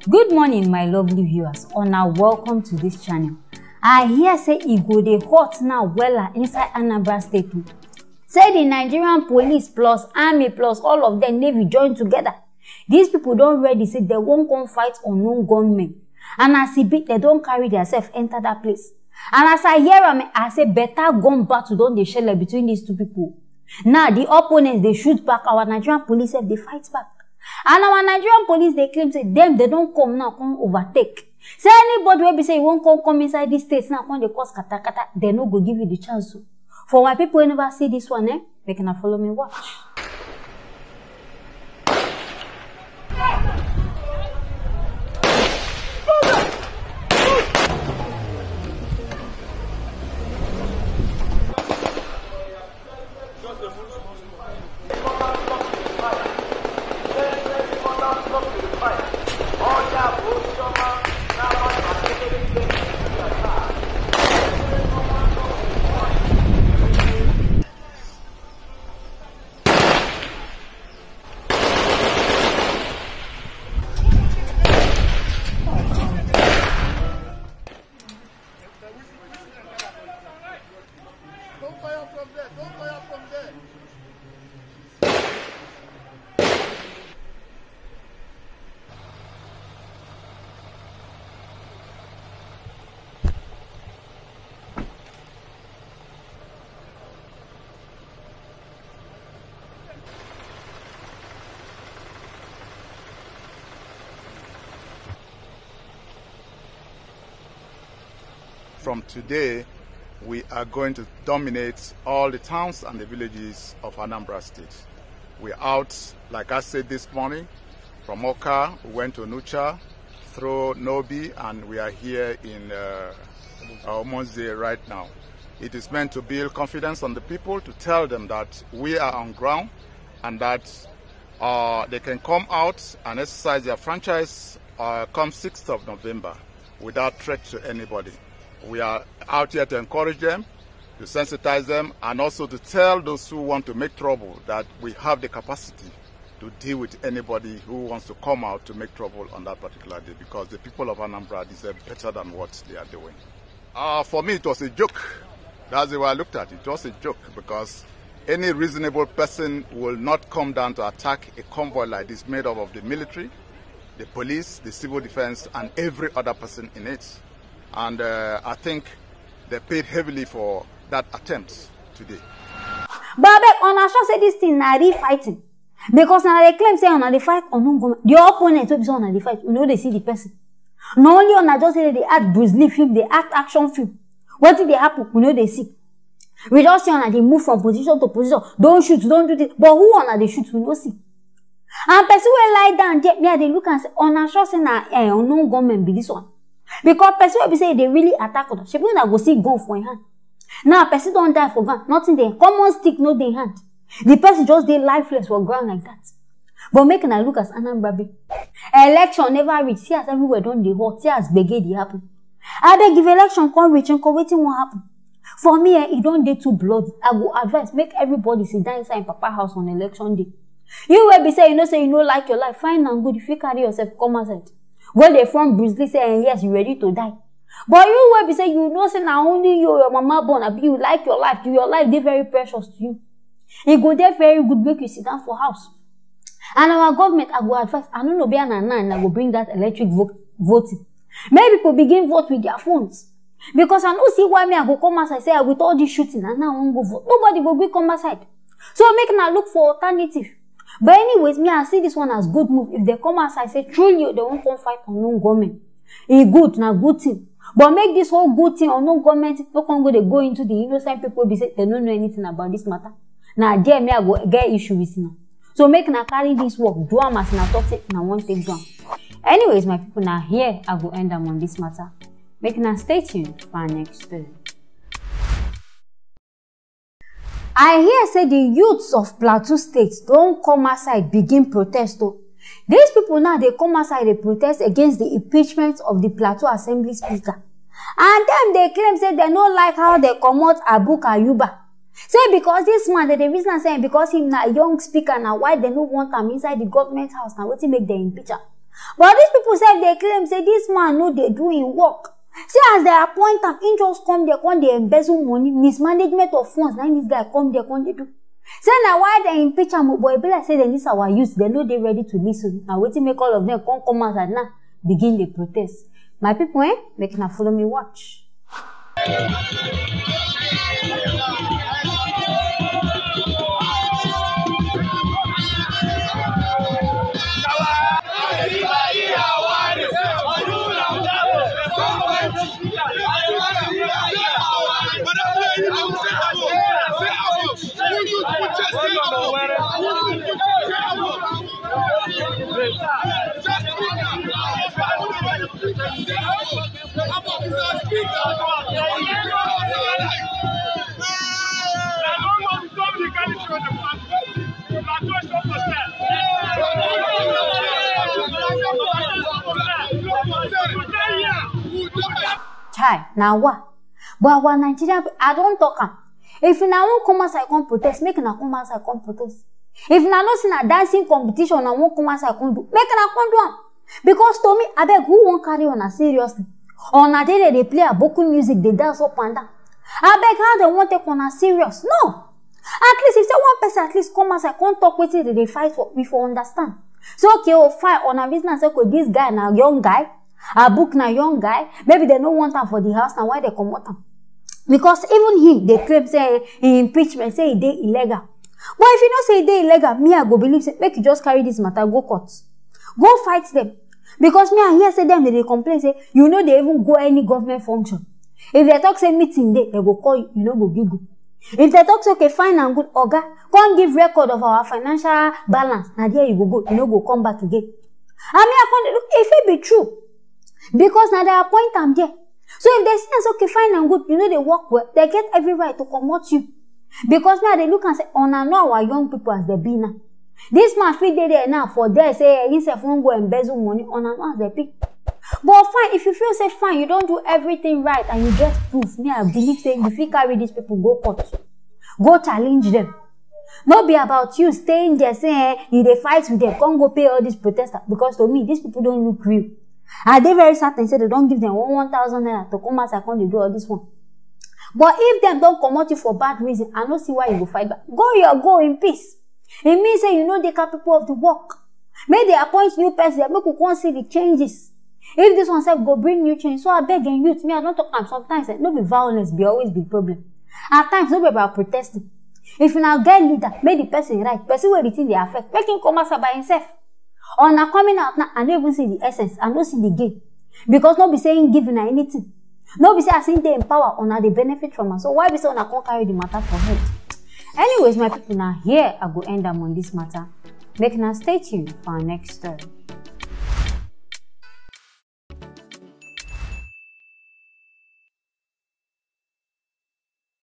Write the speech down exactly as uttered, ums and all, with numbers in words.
Good morning, my lovely viewers. Una welcome to this channel. I hear say e go dey hot now wella inside Anambra State o. Say the Nigerian police plus army plus all of them navy join together. These people don ready say they wan come fight unknown gunmen. And as e be, they don carry themselves enter that place. And as I hear am, I say better gun battle don dey shele between these two people. Now the opponents dey shoot back, our Nigerian police sef dey fight back. And our Nigerian police dey claim say dem, they don come now, come overtake. Say anybody wey be say you wan come, come inside this state now, come dey cause katakata, they no go give you the chance o. For my people wey never see this one, eh, make una follow me watch. Don't fire from there. Don't fire from there. From today, we are going to dominate all the towns and the villages of Anambra State. We're out, like I said this morning, from Oka, we went to Nucha, through Nobi, and we are here in uh, uh, Omonze right now. It is meant to build confidence on the people, to tell them that we are on ground and that uh, they can come out and exercise their franchise uh, come sixth of November without threat to anybody. We are out here to encourage them, to sensitize them, and also to tell those who want to make trouble that we have the capacity to deal with anybody who wants to come out to make trouble on that particular day, because the people of Anambra deserve better than what they are doing. Uh, for me, it was a joke. That's the way I looked at it. It was a joke because any reasonable person will not come down to attack a convoy like this made up of the military, the police, the civil defense, and every other person in it. And uh, I think they paid heavily for that attempt today. But abeg, una sure say this thing na real fighting? Because na dey claim say una dey fight unknown gunmen. The opponent wey be say una dey fight, we no dey see the person. Na only una just say dey act Bruce Lee film, dey act action film. Wetin dey happen, we no dey see. We just see una dey move from position to position. Don shoot, don do this. But who una dey shoot, we no see. And person wey lie down there, me I dey look and say, una sure say na eh, unknown gunmen be this one? Because person wey be say e dey really attack una, shebi una go see gun for im hand. Now person don die for ground, nothing dey, common stick no dey hand. The person just dey lifeless for ground like that. But make una look as Anambra be. Election never reach, see as everywhere don dey hot, see as gbege dey happen. Abeg, if election come reach, nko, wetin wan happen? For me, eh, e don dey too bloody. I go advise make everybody sit down inside im papa house on election day. You wey be say you know say you no like your life, fine and good, you fit carry yourself come outside. Go dey form Bruce Lee say, eh, yes, you ready to die. But you wey be say you know say na only you, your mama born, abi you like your life, your life dey very precious to you. E go dey very good make you sit down for house. And our government, I go advise, I no know be na now, I go bring that electric vo- voting. Make people begin vote with their phones. Because I no see why me I go come outside say, "Ah, with all this shooting, and now I wan go vote." Nobody go gree come outside. So make una look for alternative. But anyways, me I see this one as good move. If they come outside say truly they wan come fight unknown gunmen, e good, na good thing. But make this whole good thing, unknown gunmen thing, no come go dey go into the innocent people be say they no know anything about this matter. Na there me I go get issue with una. So make una carry this work, do am as una talk say una wan take do am. Anyways, my people, na here I go end am on this matter. Make una stay tuned for our next story. I hear say the youths of Plateau State don come outside begin protest o. These people now dey come outside dey protest against the impeachment of the Plateau Assembly Speaker. And dem dey claim say dem no like how dem comot Abuk Ayuba. Say because this man, dem dey reason am say because him na young speaker, na why dem no want am inside the government house, na wetin make dem impeach am. But dis pipo sef dey claim say dis man no dey do im work. See as dem appoint am, im just come there come dey embezzle money, mismanagement of funds na im dis guy come there come dey do. Say na why dem impeach am o, but e be like say dem dis our youth dem no dey ready to listen. Na wetin make all of dem come come outside now begin dey protest. My pipo, eh, make una follow me watch. Chai, na wa. But our Nigeria, I don talk am. If una wan come outside come protest, make una come outside come protest. If una know say na dancing competition una wan come outside come do, make una come do am. Because to me, abeg, who wan carry una seriously? Una dey there dey play aboku music, dey dance up and down. Abeg, how dem wan take una serious? No. At least if say one person at least come outside come talk wetin dem dey fight for, we for understand. So okay o, fine, una reason am say okay, this guy na young guy, Abuk na young guy, maybe dem no want am for the house, na why dem comot am. Because even him dey claim say im impeachment say e dey illegal. But if you know say e dey illegal, me I go believe say make you just carry this matter go court, go fight dem. Because me I hear say dem dey complain say you no dey even go any government function. If dem talk say meeting dey, dem go call you, you no go gree go. If dem talk say okay, fine and good, oga, come give record of our financial balance, na there you go go, you no go come back again. And me I come dey look, e fit be true. Because na dem appoint am there. So if dem see am say okay, fine and good, you no dey work well, dem get every right to comot you. Because me I dey look am say una know our young people as dem be now. This man fit dey there now for there say eh, himself wan go embezzle money, una know as dem be. But fine, if you feel say fine, you don do everything right and you get proof, me I believe say you fit carry these people go court, go challenge them. No be about you staying there say eh, you dey fight with them, come go pay all these protesters, because to me these people don't look real. I dey very certain say dem don give dem one one thousand naira to come outside come dey do all this one. But if dem don comot you for bad reason, I no see why you go fight back. Go your go in peace. E mean say you no dey capable of the work. Make dem appoint new person, make we come see the changes. If this one sef go bring new change, so abeg, eh, youth, me I don talk am sometimes, eh, no be violence be always be problem. At times no be about protesting. If una get leader, make the person right, person wey the thing dey affect, make him come outside by himself. Una coming out now, I no even see the essence, I no see the gain. Because no be say him give una anything. No be say as him dey in power, una dey benefit from am. So why be say una come carry the matter for head? Anyways, my people, na here I go end am on this matter. Make una stay tuned for our next story.